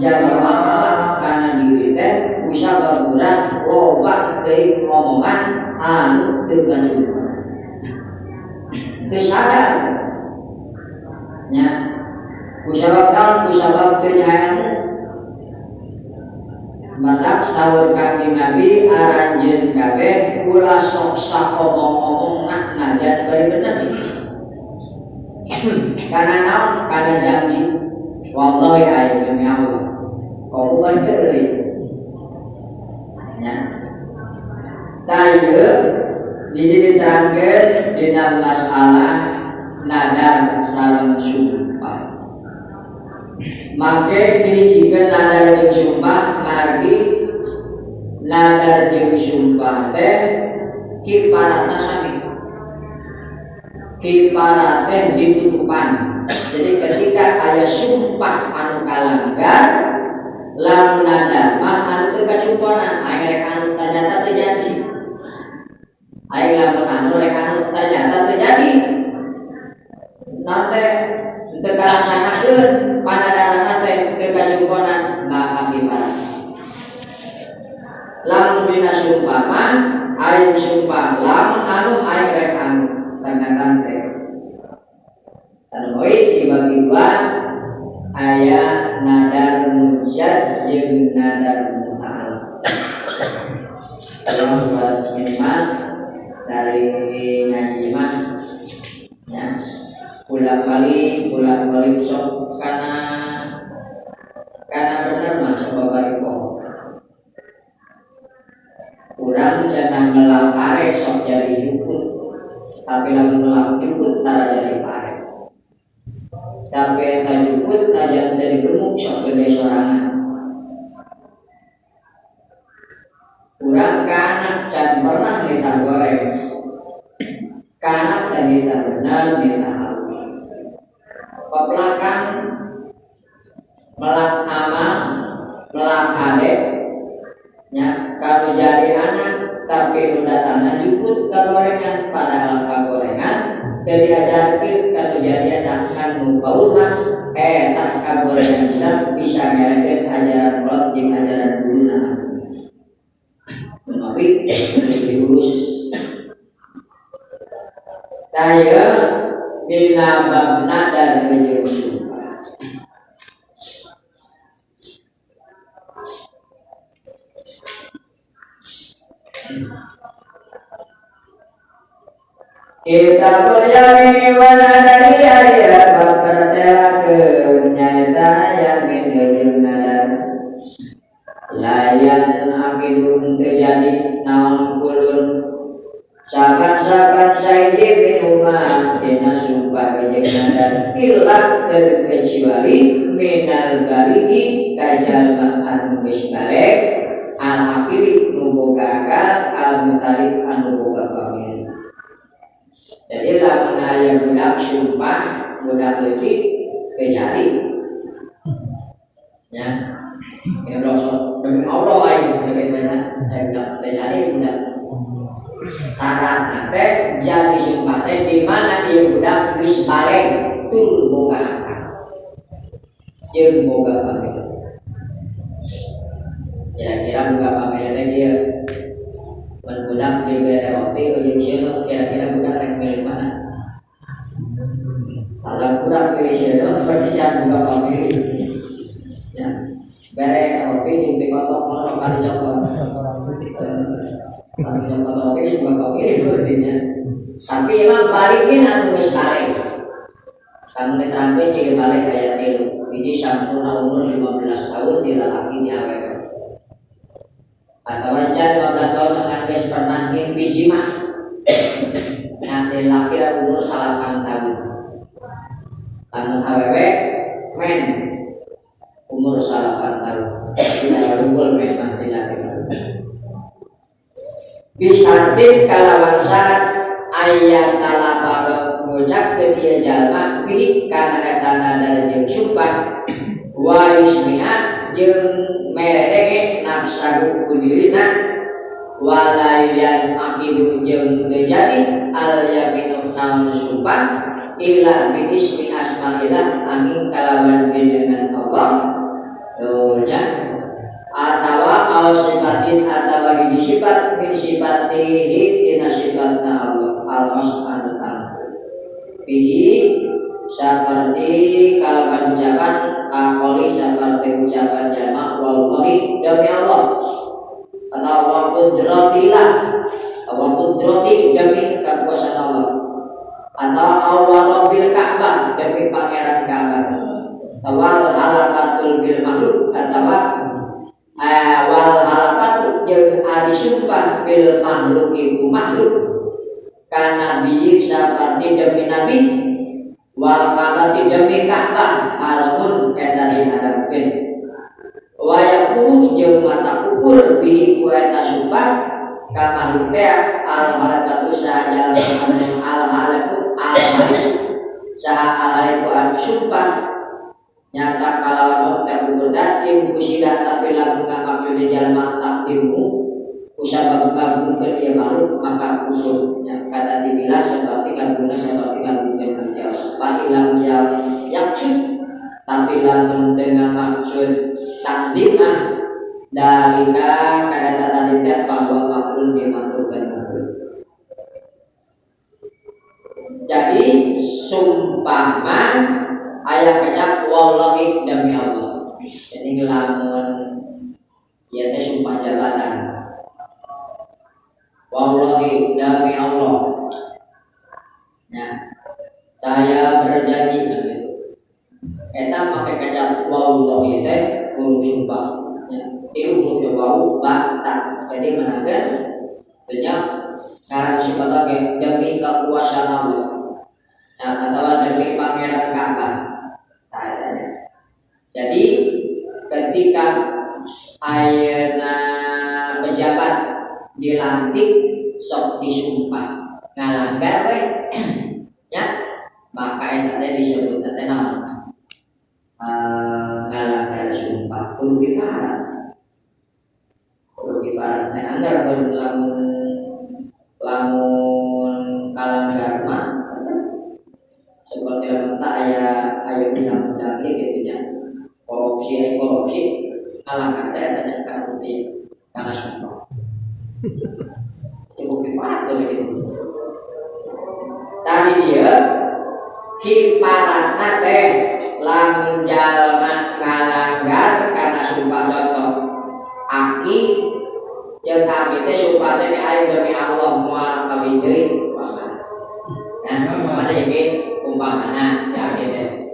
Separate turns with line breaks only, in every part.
Jaga masalah kana diri teh kusabab urang loba teuing ngomongan anu teu kacumponan. Teu sadar nya kusabab naon, kusabab teu nyaho. Matak saur Kanjeng Nabi, aranjeun kabeh ulah sok saomong-omong najan bari bener. Karena naon? Karena janji. Wallahi ayo demi Allah. Kamu bener euy. Nya. Tah, ieu di diterangkeun dina masalah nadar sareng sumpah. Make dihijikeun nadar jeung sumpah, margi nadar jeung sumpah teh kiparatna sami. Kiparat teh ditutupan. Jadi ketika aya sumpah anu kalanggar, lamun nadar mah anu teu kacumponan, aya rek anu ternyata terjadi. Aing lamun anu rek anu ternyata terjadi. Naon teh teu kalaksanakeun panadaranna teh teu kacumponan, maka kiparat. Lamun dina sumpah mah aing sumpah lamun anu aing rek anu ternyata teh. Anu dibagi dua, aya nadar mujad jeung nadar muta'al. Kalau sudah minimal dari ngaji mah ya bolak balik sok karena bener mah sok balik kok. Urang cenah melak pare sok jadi jukut, tapi lamun melak jukut tara jadi pare. Tapi eta jukut najan jadi gemuk sok gede sorangan. Urang ka anak can pernah nitah goreng. Ka anak teh nitah bener, nitah halus. Pepelakan melak amang, melak hade, nya kalau jadi anak tapi udah tanah jukut kagorengan, padahal kagorengan teu diajarkeun kalau jadi anak kan nu kaulna eta kagorengan budak bisa ngelehkeun ajaran kolot jeung ajaran guruna. Tapi diurus. Tah, ieu dina bab nadar jeung sumpah. Kitabul Yamini wa Nadari, aya bab pertelakeun nyaeta yamin jeung nadar. La yan'aqidu terjadi naon kullun saban-saban saiji minhuma dina sumpah jeung nadar illa terkecuali minal balighi kajalma anu geus balig, al aqili nu boga akal, al mutari anu boga pamili. Jadi lamun aya budak sumpah, budak leutik terjadi. Ya. Ini sok demi Allah aing tapi benar, aya budak terjadi budak. Syaratna teh jadi sumpah teh di mana ieu budak geus balig tur boga akal. Jeung boga pamili. Kira-kira boga pamili teh kieu. Mun budak dibere roti jeung seuneu, kira-kira budak rek milih mana? Kalau budak pilih seuneu berarti can boga pamili. Ya. Bere roti jeung dikotok mana kali coklat. Kalau coklat roti juga pamili berarti. Tapi emang balikin anu geus balik. Kamu diterangkeun ciri balik aya 3. Hiji, sampurna umur 15 tahun di lalaki di awewe. Atau can 15 tahun dengan geus pernah ngimpi jima. Nah, di laki umur 8 tahun. Anu awewe men umur 8 tahun. Tidak unggul memang di laki. Bisyarthin kalawan syarat ayat talafadha ngucapkeun ieu jalma bihi kana eta nadar jeung sumpah, wa yusmi'a jeung meredege nafsahu ku dirina, wala yan'aqidu jeung teu jadi al yaminu naon sumpah illa bi ismi asma'illah angin kalawan dengan Allah. Tuh nya atawa aw sifatin atawa hiji sifat min sifatihi tina sifatna Allah al-wasf anu tangtu bihi seperti kalawan ucapan kakoli seperti ucapan jalma wallahi demi Allah atau wa qudratillah wa qudrati demi kekuasaan Allah atau wa rabbil Ka'bah demi pangeran Ka'bah wal halaqatul bil makhluk atau wal halaqatu jeung ari sumpah bil makhluk iku makhluk kana nabi saperti demi nabi wal Ka'bah demi Ka'bah haramun eta diharapkeun wa yaqulu jeung mata ukur bihi ku eta sumpah ka makhluk teh al halaqatu saha jalma al halaqu al haliku saha al haliku anu sumpah nyata kalawan teh ukur teh in kusida tapi lamun ngamaksud jalma takdimu kusabab ngagungkeun ieu makhluk maka kufur nya kata dibilah seperti kagungna seperti ngagungkeun Gusti Allah fa ilam yaksud tapi lamun teu ngamaksud takdimah dalika kana tadi teh bahwa makhluk dimakhlukkan makhluk. Jadi sumpah mah aya kecap wallahi demi Allah. Jadi lamun ieu teh sumpah jabatan. Wallahi demi Allah. Ya, saya berjanji gitu. Eta make kecap wallahi teh huruf sumpah. Ya, tilu huruf wawu ba ta. Jadi menakeun nya ngaran sifat oge demi kekuasaan Allah. Nah, atau demi pangeran Ka'bah. Nah, eta. Jadi ketika ayeuna pejabat dilantik sok disumpah ngalanggar we ya maka eta teh disebut teh naon ngalanggar sumpah kudu kifarat kudu kifarat teh anggar baru lamun lamun kalanggar mah seperti lamun tak aya aya undang-undang ieu gitu nya korupsi aya korupsi ngalanggar teh eta nya kana bukti kana sumpah cukup kifarat tuh gitu. Tadi dia kiparatna teh lamun jalma ngalanggar kana sumpah contoh aki jeung abi teh sumpah teh aing demi Allah moal kawin deui umpamana. Nah, umpamana ieu umpamana ya abi teh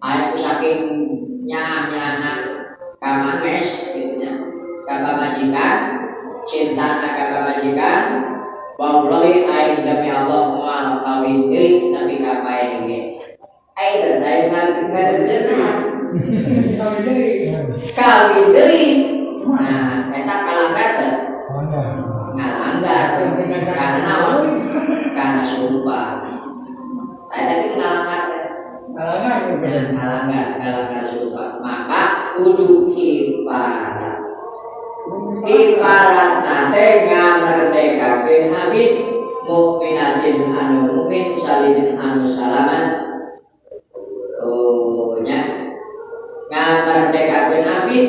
aing ku saking nyaah-nyaahna ka manges gitu nya ka pamajikan cintana ka pamajikan wallahi aing demi Allah moal kawin deui nepi ka paeh ge aing da ngadeukeutan kawin deui. Nah, eta kalanggar teu? Ngalanggar karena naon? Karena sumpah. Nah, tapi ngalanggar teh ngalanggar ngalanggar sumpah maka kudu kifarat. Kifarat teh ngamerdekakeun abid mukminatin anu mukmin salimin anu salaman. Oh nya ngamerdekakeun abid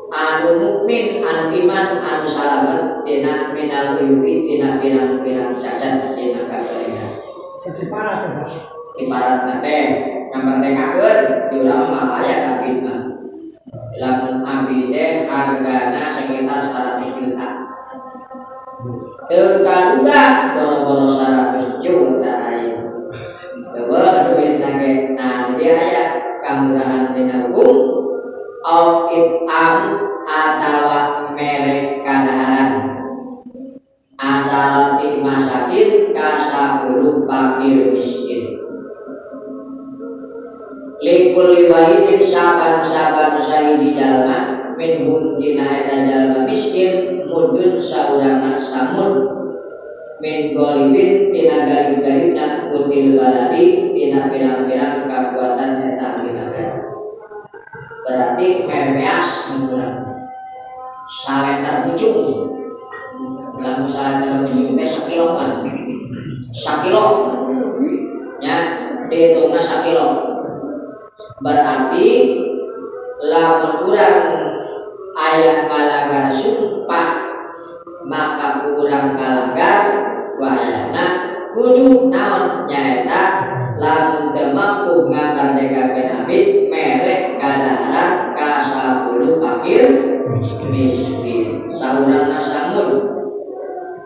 anu mukmin anu iman anu salamet tina minal uyubi tina pirang-pirang cacat tina kagorengan.
Kifarat ya, Pak.
Kifarat teh ngamerdekakeun di urang mah aya abid mah lamun abid teh hargana sekitar 100 juta teu kaduga boro-boro 100 juta aya teu duit ge. Nah, dia aya kamurahan dina hukum au itam atawa mere kadaharan asarati masakin ka 10 fakir miskin likulli wahidin saban-saban sahiji jalma minhum dina eta jalma miskin mudun saurangna samud min golibin tina galib-galibna kutil baladi tina pirang-pirang kakuatan eta ahli negara. Berarti mermeas mengurang salender pucung lamun salender pucung teh sakilo kan sakilo ya dihitungna sakilo berarti Lamun urang aya ngalanggar sumpah maka urang kalanggar wayahna kudu naon nyaeta lamun teu mampu ngamerdekakeun abid mere kadaharan ka 10 fakir miskin saurangna samun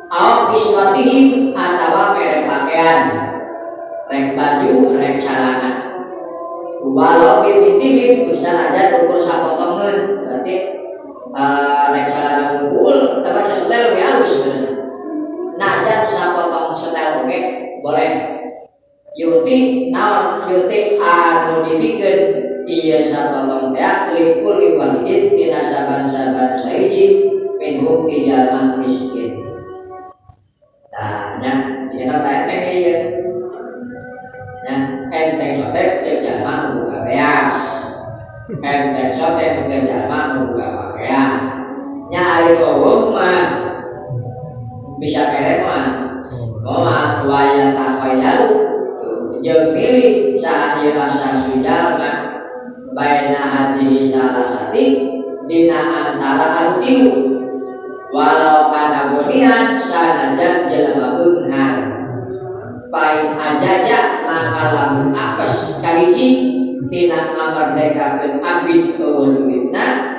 au kiswatihim atawa mere pakaian rek baju rek calana walau bibitihim bisa aja ukur sapotongan berarti rek calana unggul tapi sesetel lebih halus sebenarnya. Nah jan sapotong setel oke boleh yuti naon yuti anu dibikeun ieu sapotong teh likulli wahidin tina saban-saban sahiji minhum ti jalma miskin. Tah nya dina enteng ieu nya enteng sotek cek jalma nu boga beas enteng sotek cek jalma nu boga pakaian nya ari eueuh mah bisa keren mah moal waya takhayyaru jeung milih saha ieu asas jalma baina hadihi salasati dina antara anu tilu walau kana gonian sanajan jelema beunghar pain ajaja maka lamun apes kahiji tina ngamerdekakeun abid eueuh duitna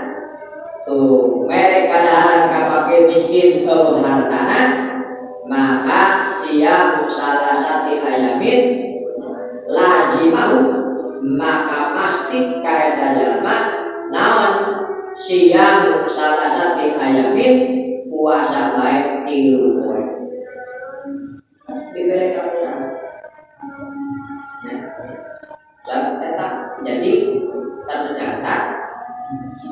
tuh mere kadaharan ka fakir miskin eueuh hartana maka siap salasati ayamin lazimahu maka pasti ka eta jalma naon siap salasati ayamin puasa bae 3 poe diberi kamuran. Dan tetap jadi ternyata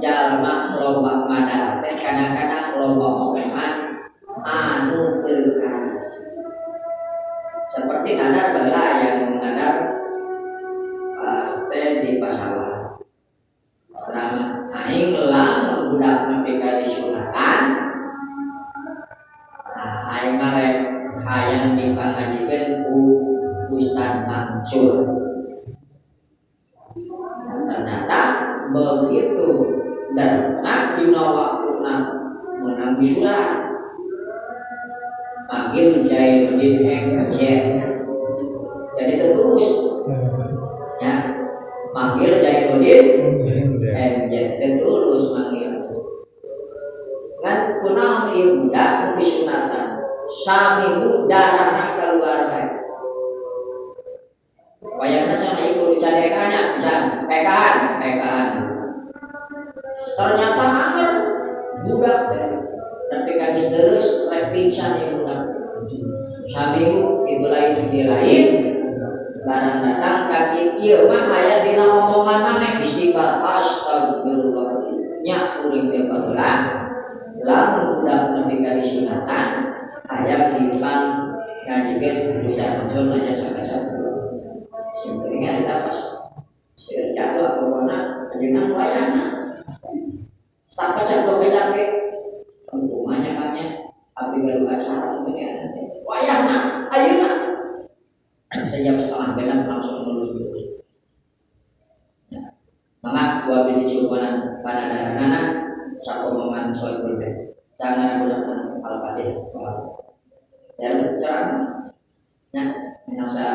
jalma loba madar teh kadang-kadang loba omongan anu teu karaos. Seperti nadar baheula yang nadar pas teh di pasawah. Selama aing lamun budak nepi ka disunatan, nah aing mah rek hayang dipangajikeun ku Ustaz Mansur. Ternyata begitu dan nah dina waktuna menang surat manggil Jainuddin MZ jadi terus ya manggil Jainuddin MZ terus manggil kan kunaon ieu budak nu disunatan saminggu darahna keluar bae wayahna can ieu kudu cadekannya can pekahan pekahan ternyata anger budak teh tapi ka geus terus rek pingsan ieu budak saminggu itu lain di lain barang datang kaki ieu mah aya dina omongan maneh istighfar astagfirullah nya kuring teh baheula lamun budak nepi ka disunatan hayang dipang ngajikeun Ustaz Mansur nanya sakacap simpelingan kita pas seueur jadwal pokona ajengan wayahna sakacap capek kumanya kannya abdi gaduh acara mungkin teh wayahna ayeuna jam 5:30 langsung meluncur. Ya. Maka gua beli cubanan pada daranana sakomongan soibul teh. Jangan bulan al-Fatihah. Ya ceramah. Nah, masa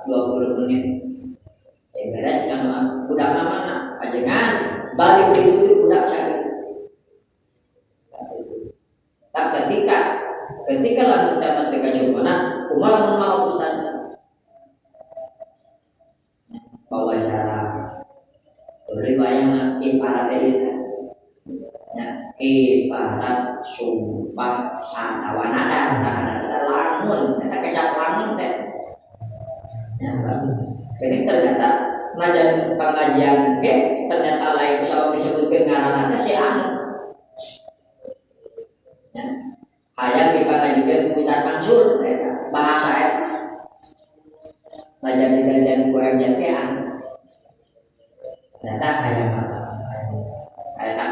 20 menit. Ya beres kan budak mana? Ajengan balik itu budak cari. Tak ketika ketika lamun tamat teh kacumana kumaha lamun mau ustaz wawancara beli bayang kiparat teh ya kiparat sumpah atawa nadar nah ada lamun eta kecap lamun teh ya jadi ternyata ngajar pengajian ge ternyata lain sabab disebutkeun ngaranna teh si anu ya hayang dipangajikeun ku Ustaz Mansur eta bahasa eta ngajar digantian ku MJT anu ternyata hayang mata eta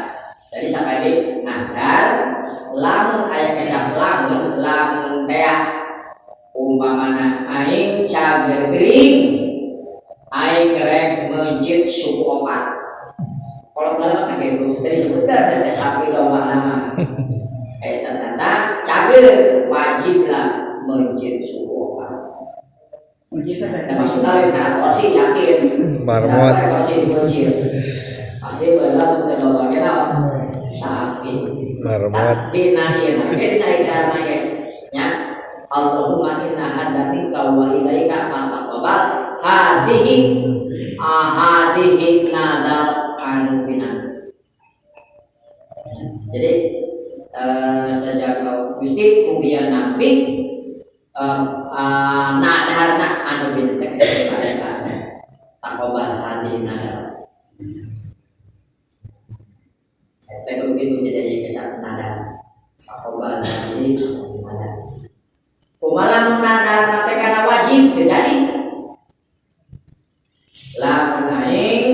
jadi sakali nadar lamun aya kecap lamun lamun tea umpamana aing cager gering aing rek mencit suku opat. gitu. Tadi disebutkan ada sapi domba nama. Ternyata cager wajiblah mencir suku.
Mencir teh.
Nah, maksudnya lain karena porsi yakin.
Marmot.
Kenapa porsi mencir? Pasti belah untuk domba kita sapi.
Marmot.
Dina ieu dina ikrar ge nya. Allahumma inna hadza minka wa ilaika fataqabbal hadihi ahadihi nadar anu binan. Jadi sejak kau Gusti mugia nampi nadarna anu binan teh ka taqabbal hadihi nadar. Teh begitu jadi kecap nadar. Taqabbal hadihi nadar. Kumaha nadar teh kana wajib teu jadi. Lamun aing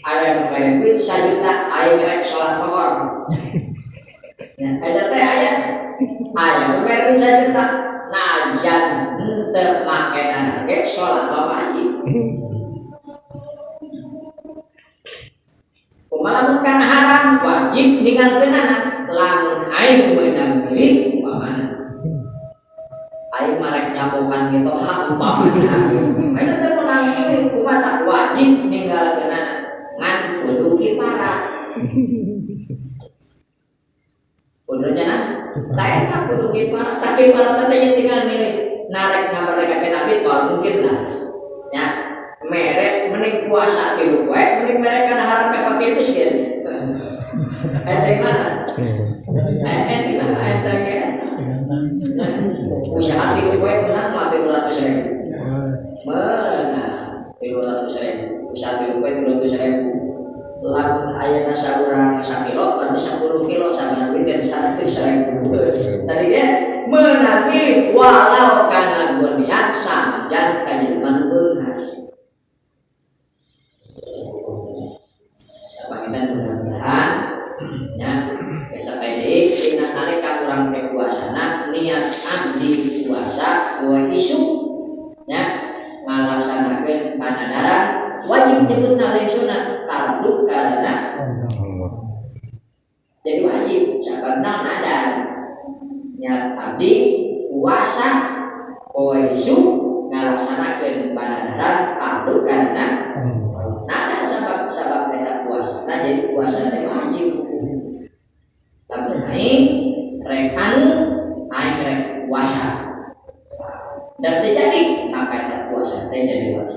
aya nu mere duit 1 juta aing rek salat lohor. Ya, ada teh aya. Aya nu mere duit 1 juta najan henteu make nadar ge salat wajib. Kumaha lamun kana haram wajib ninggalkeunana lamun aing meunang duit umpamana. Aing marek nyabokan gitu hak umpamana. Aing teh meunang duit kumaha tak wajib ninggalkeunana ngan kudu kiparah. Kudu cenah tak enak kudu kiparah, tak kiparah teh yang tinggal milih narek ngamereka nabi moal mungkin lah. Ya, merek mending puasa tilu poe mending merek kadaharan ka fakir miskin. Enteng mana? Enteng mana? Enteng ge. Usaha tilu poe menang mah 300.000. Menang 300.000. Usaha tilu poe 300.000. Lamun ayeuna saurang sakilo berarti 10 kilo sabar duit dan 100.000. Tadi ge meunang walau kana goniat sanajan kajiman beunghar. Panginten mudah-mudahan nya besok deui dina nalika urang teh puasana niat abdi puasa poe isuk nya ngalaksanakeun panadaran wajib nyebutna lain sunat fardu karena jadi wajib sababna nadar niat abdi puasa poe isuk ngalaksanakeun panadaran fardu karena nadar sabab sabab eta puasa. Nah jadi puasa teh wajib. Lamun aing rek anu aing rek puasa. Dan teu jadi maka eta puasa teh jadi wajib.